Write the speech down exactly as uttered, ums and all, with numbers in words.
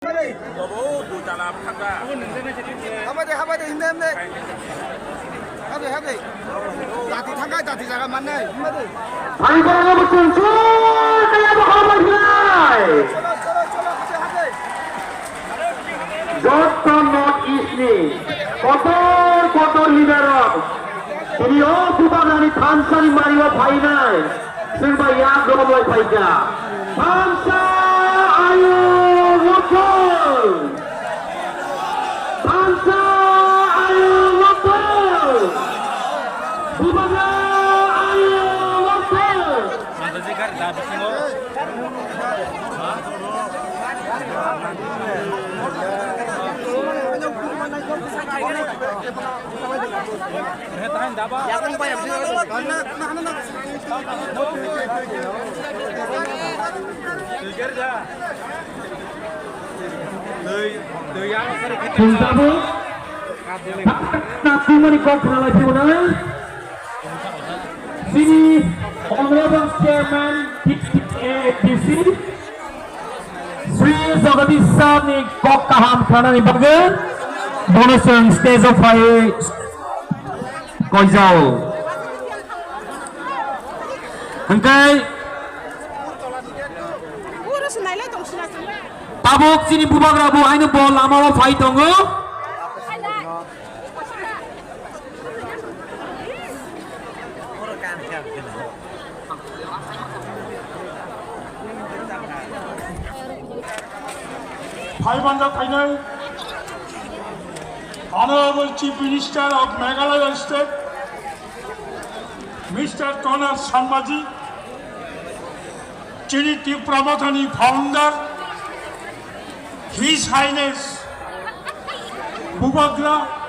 Haba de, haba de, hinde, hinde. Haba de, haba de. Dati thangkai, dati jaga mannai. Haba de. Thangkora no bwswng chwng kaya bo haba hinai. Cholo, cholo, cholo, haba de, haba de. Jotto North East ni kotor kotor leader rok tini o Bubagrani thansa ni mari o phainai. Chwng bai yak rwmai phaikha. Thansa ayuk rwkthwng! Thansa ayuk rwkthwng! Bubagra ayuk rwkthwng! Chwng tabuk nasimani kok khwnalai phiyonai. Chini Honorable Chairman T T A D C, Sri Jagadish Sir ni kok kaham khanani bagwi bono chwng stage o phaiwi koijao. Hwnkhe tabuk chini Bubagra bo haino bo lama o phai tongo. Phai banda phainai Honorable Chief Minister of Meghalaya State, Mister Conrad Sangma ji, chini Tipra Mothani founder, His Highness Bubagra